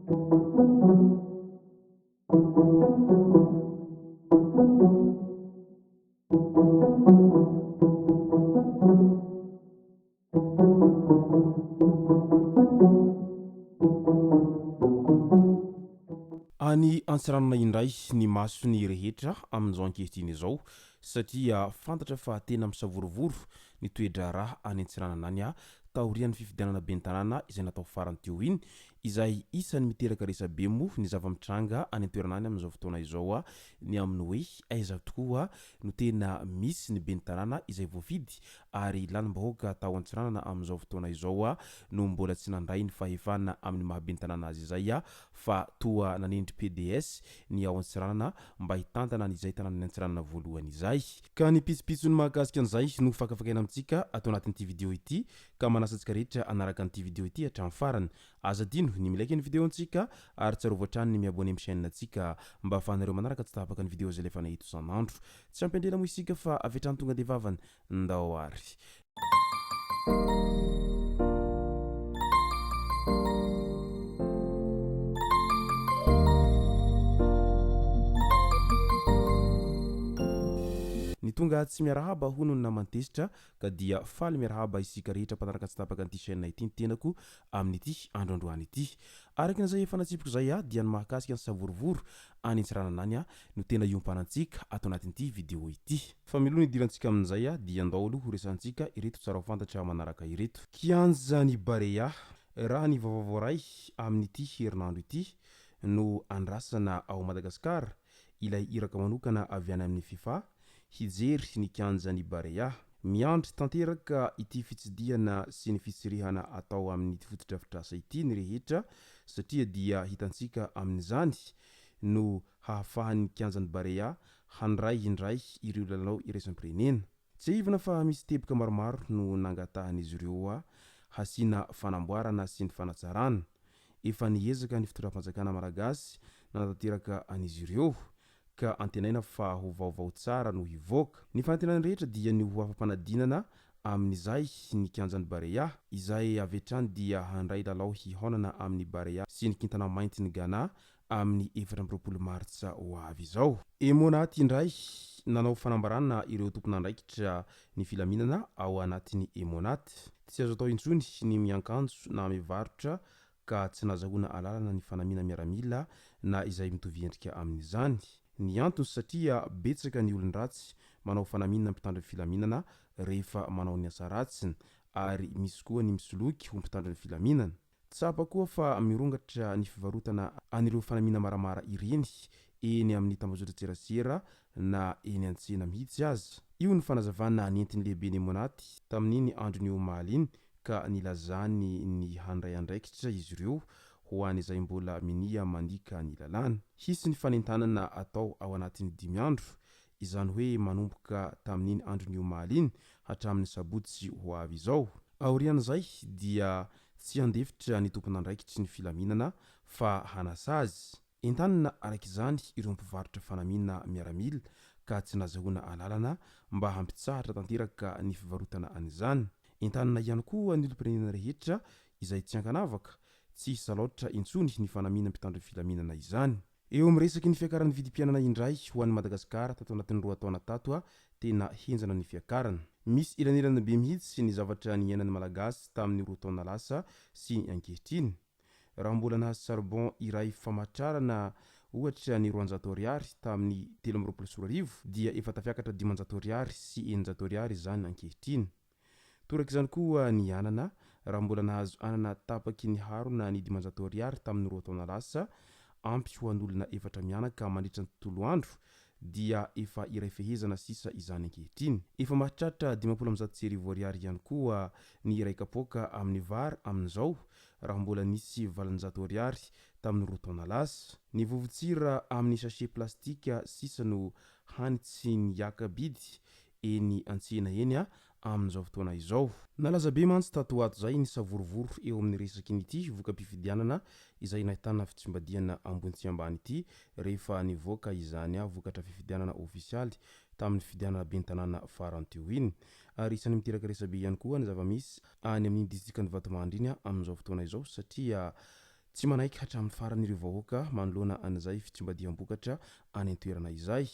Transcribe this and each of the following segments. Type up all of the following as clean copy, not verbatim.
Any Antsiranana indray ny mason'ny rehetra amin'izao ankehitriny izao satria fantatra fa tena misavorovoro ny toe-draharaha any Antsiranana any taorian'ny fifidianana ben'ny tanàna izay natao farany teo iny izay isan'ny miteraka resabe moa ny zava-mitranga any an-toerana any amin'izao fotoana izao ny amin'ny hoe aiza tokoa no tena misy ny ben'ny tanàna izay voafidy ary lanim-bahoaka tao Antsiranana amin'izao fotoana izao no mbola tsy nandray ny fahefana amin'ny maha ben'ny tanàna azy izay fa toa nanendry pds ny ao Antsiranana mba hitantana an'izay tanànan'i Antsiranana voalohany izay. Ka ny pitsopitsony mahakasika an'izay no fakafakaina amintsika ato anatin'ity video ity ka manasa antsika rehetra hanaraka an'ity video ity hatramin'ny farany. Aza adino ny mi-like ny video-ntsika ary tsarovy hatrany ny mi-abonner amin'ny chaîne-ntsika mba ahafahanareo manaraka tsy tapaka ny video izay alefanay eto isan'andro. Tsy ampy andrela moa isika fa avy hatrany tonga dia vavany. Ndao ary. Ny tonga tsy miarahaba hono ny naman'i Tezitra Ka dia faly miarahaba isika rehetra mpanaraka tsy tapaka an'ity chaîne ity ny tenako amin'ity andro androany ity. Araka ny izay efa natsipiko izay aho dia ny mahakasika ny savorovoro any Antsiranana any no tena iompanantsika ato anatin'ity vidéo ity. Fa mialoha ny hidirantsika amin'izay aho dia ndao aloha ho resahantsika ireto tsara ho fantatra manaraka ireto. Kianjan'i Barea, raha ny vaovao voaray amin'ity herinandro ity no andrasana ao Madagasikara ilay iraka manokana avy any amin'ny Fifa hijery ny kianjan'i Barea. Miandry tanteraka ity fitsidihana sy ny fitsirihana atao amin'ity fotodrafitrasa ity ny rehetra satria dia hitantsika amin'izany no hahafahan'ny kianjan'i Barea handray indray ireo lalao iraisam-pirenena. Tsiahivina fa misy teboka maromaro no nangatahan'izy ireo hasiana fanamboarana sy ny fanatsarana. Efa niezaka ny fitondram-panjakana malagasy nanatanteraka an'izy ireo ka antenaina fa ho vaovao tsara no hivoaka. Ny fanantenan'ny rehetra dia ny ho afa-panadinana amin'izay ny kianjan'ny Barea, izay avy hatrany dia handray lalao hihaonana amin'ny Barea sy ny Kintana Maintin'i Ghana amin'ny 24 martsa ho avy izao. Emmonat indray, nanao fanambarana ireo tompon'andraikitra ny filaminana ao anatin'ny Emmonat. Tsy azo atao intsony ny miankanjo na mivarotra ka tsy nazahoana alalana ny fanamiana miaramila na izay mitovy endrika amin'izany. Ny antony satria betsaka ny olon-dratsy manao fanamiana mpitandro ny filaminana rehefa manao ny asa ratsiny ary misy koa ny misoloky ho mpitandro ny filaminana. Tsapa koa fa mirongatra ny fivarotana an'ireo fanamiana maramara ireny eny amin'ny tambajotran-tserasera na eny an-tsena mihitsy aza. Io ny fanazavana nentin'ny lehiben'ny Emmonat tamin'iny andron'ny omaly iny ka nilazany ny handray andraikitra izy ireo ho an'izay mbola minia mandika ny lalàna. Hisy ny fanentanana atao ao anatin'ny dimy andro, izany hoe manomboka tamin'iny andron'ny omaly iny hatramin'ny sabotsy ho avy izao. Aorian'izay dia Tsy handefitra ny tompon'andraikitry ny filaminana fa hanasa azy. Entanina araka izany ireo mpivarotra fanamiana miaramila ka tsy nazahoana alalana mba hampitsahatra tanteraka ny fivarotana an'izany. Entanina ihany koa ny olom-pirenena rehetra izay tsy ankanavaka tsy hisalaotra intsony ny fanamiana mpitandro filaminana izany. Eo amin'ny resaky ny fiakaran'ny vidim-piainana indray ho an'i Madagasikara tato anatin'ny roa taona tato tena henjana ny fiakarana. Misy elanelana be mihitsy ny zavatra niainan'ny Malagasy tamin'ny roa taona lasa sy ny ankehitriny. Raha mbola nahazo charbon iray famatrarana ohatra ny 200 ariary tamin'ny 2023 dia efa tafiakatra 500 ariary sy 600 ariary izany ankehitriny. Toraka izany koa ny anana, raha mbola nahazo anana tapaky ny harona ny 500 ariary tamin'ny roa taona lasa, ampy ho an'olona efatra mianaka mandritra ny tontolo andro, dia efa iray fehezana sisa izany ankehitriny. Efa mahatratra 1150 ariary ihany koa ny iray kapoaka amin'ny vary amin'izao, raha mbola nisy 800 ariary tamin'ny roa taona lasa. Ny vovon-tsira amin'ny sachet plastika sisa no hany tsy niaka-bidy eny an-tsena eny amin'izao fotoana izao. Nalaza be mantsy tato ho ato izay ny savorovoro eo amin'ny resaky ny ity voka-pifidianana izay nahitana fitsimbadihana ambony sy ambany ity rehefa nivoaka izany vokatra fifidianana ofisialy tamin'ny fifidianana ben'ny tanàna farany teo iny. Ary isan'ny miteraka resabe ihany koa ny zava-misy any amin'iny distrikan'i Vatomandry iny amin'izao fotoana izao satria. Tsy manaiky hatramin'ny farany ireo vahoaka manoloana an'izay fitsimbadiham-bokatra any an-toerana izay.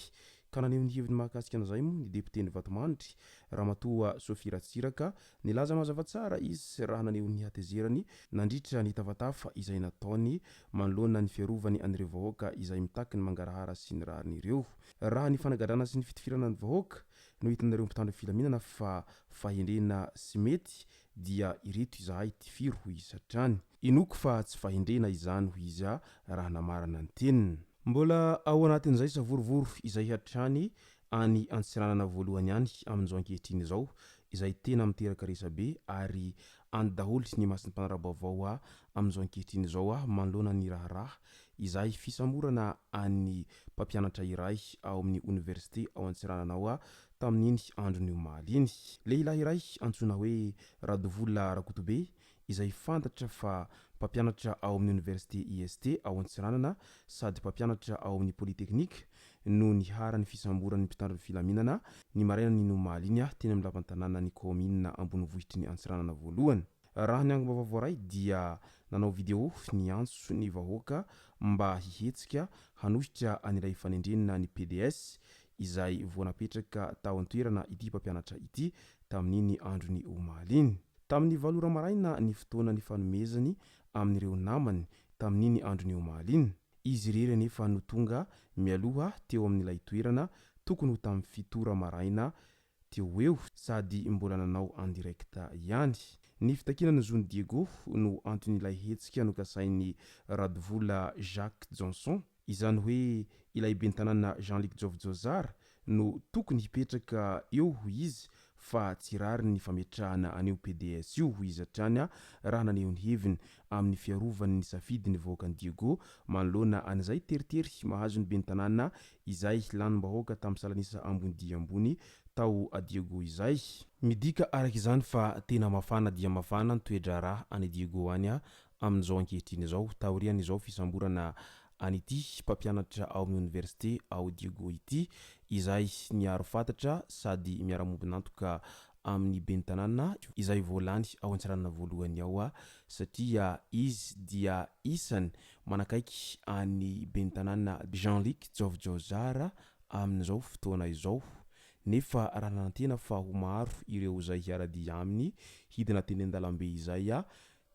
Ka naneho ny heviny mahakasika an'izay moa ny depioten'i Vatomandry, Ramatoa Sophie Ratsiraka. Nilaza mazava tsara izy raha naneho ny hatezerany nandritra ny tafatafa izay nataony manoloana ny fiarovany an'ireo vahoaka izay mitaky ny mangarahara sy ny rariny ireo. Raha ny fanagadrana sy ny fitifirana ny vahoaka no hitanareo mpitandro filaminana fa fahendrena sy mety dia ireto izahay tifiro hoy izy hatrany. Inoako fa tsy fahendrena izany hoy izy raha namarana ny teniny. Mbola ao anatin'izay savorovoro izay hatrany any Antsiranana voalohany any amin'izao ankehitriny izao izay tena miteraka resabe ary any daholo ny mason'ny mpanara-baovao amin'izao ankehitriny izao manoloana ny raharaha izay fisamborana an'ny mpampianatra iray ao amin'ny oniversite ao Antsiranana ao tamin'iny andron'ny omaly iny. Lehilahy iray antsoina hoe Radovola Rakotobe izay fantatra fa mpampianatra ao amin'ny oniversite IST ao Antsiranana sady mpampianatra ao amin'ny Polytechnique no niharan'ny fisamboran'ny mpitandro ny filaminana ny marainan'iny omaly iny teny amin'ny lapan-tanànan'ny kaominina ambonivohitry ny Antsiranana voalohany. Raha ny angom-baovao voaray dia nanao video niantso ny vahoaka mba hihetsika hanohitra an'ilay fanendrena ny pds izay vao napetraka tao an-toerana ity mpampianatra ity tamin'iny andron'ny omaly iny. Tamin'ny valo ora maraina ny fotoana nifanomezany amin'ireo namany tamin'iny andron'ny omaly iny. Izy irery anefa no tonga mialoha teo amin'ilay toerana tokony ho tamin'ny fito ora maraina teo ho eo sady mbola nanao en direct ihany. Ny fitakiana ny zon'i Diego no anton'ilay hetsika nokasain'i Radovola Jacques Johnson. Izany hoe ilay ben'ny tanàna Jean Luc Jovjozara no tokony hipetraka eo hoy izy fa tsy rariny ny fametrahana an'io pds io hoy izy hatrany raha naneho ny heviny amin'ny fiarovany ny safidy ny vahoakan'i Diego manoloana an'izay teritery mahazo ny ben'ny tanàna izay lanim-bahoaka tamin'ny salanisa ambony dia ambony tao Diego izay. Midika araka izany fa tena mafana dia mafana ny toe-draharaha any Diego any amin'izao ankehitriny izao, taorian'izao fisamborana an'ity mpampianatra ao amin'ny oniversite ao Diego ity, izay niaro fatratra sady miara-mombon'antoka amin'ny ben'ny tanàna izay vao lany ao Antsiranana voalohany ao satria izy dia isany manakaiky an'ny ben'ny tanàna Jean Luc Jaovijaozara amin'izao fotoana izao. Nefa raha nanantena fa ho maro ireo izay hiara-dia aminy hidina teny an-dalambe izay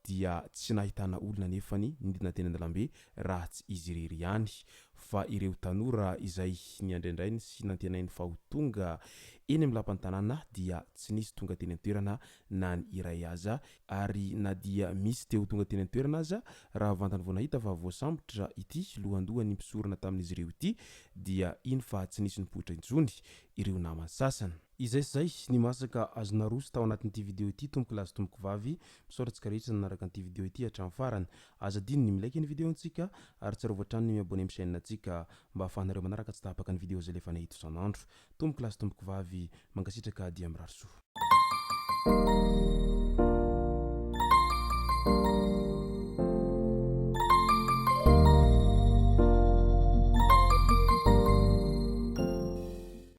dia tsy nahitana olona anefany nidina teny an-dalambe raha tsy izy irery ihany fa ireo tanora izay niandraindrainy sy nantenainy fa ho tonga eny amin'ny lapan'ny tanàna dia tsy nisy tonga teny an-toerana na ny iray aza ary na dia misy te ho tonga teny an-toerana aza raha vantany vao nahita fa voasambotra ity lohandohan'ny mpisorona tamin'izy ireo ity dia iny fa tsy nisy nipoitra intsony ireo namany sasany. Izay sy izay ny masaka azo naroso tao anatin'ity video ity tompoko lahy sy tompoko vavy, misaotra antsika rehetra nanaraka an'ity video ity hatramin'ny farany. Aza adino ny mi-like ny video ntsika ary tsarovy hatrany ny mi-abonner amin'ny chaîne ntsika mba ahafahanareo manaraka tsy tapaka ny video izay alefanay eto isan'andro. Tompoko lahy sy tompoko vavy, mankasitraka dia mirary soa.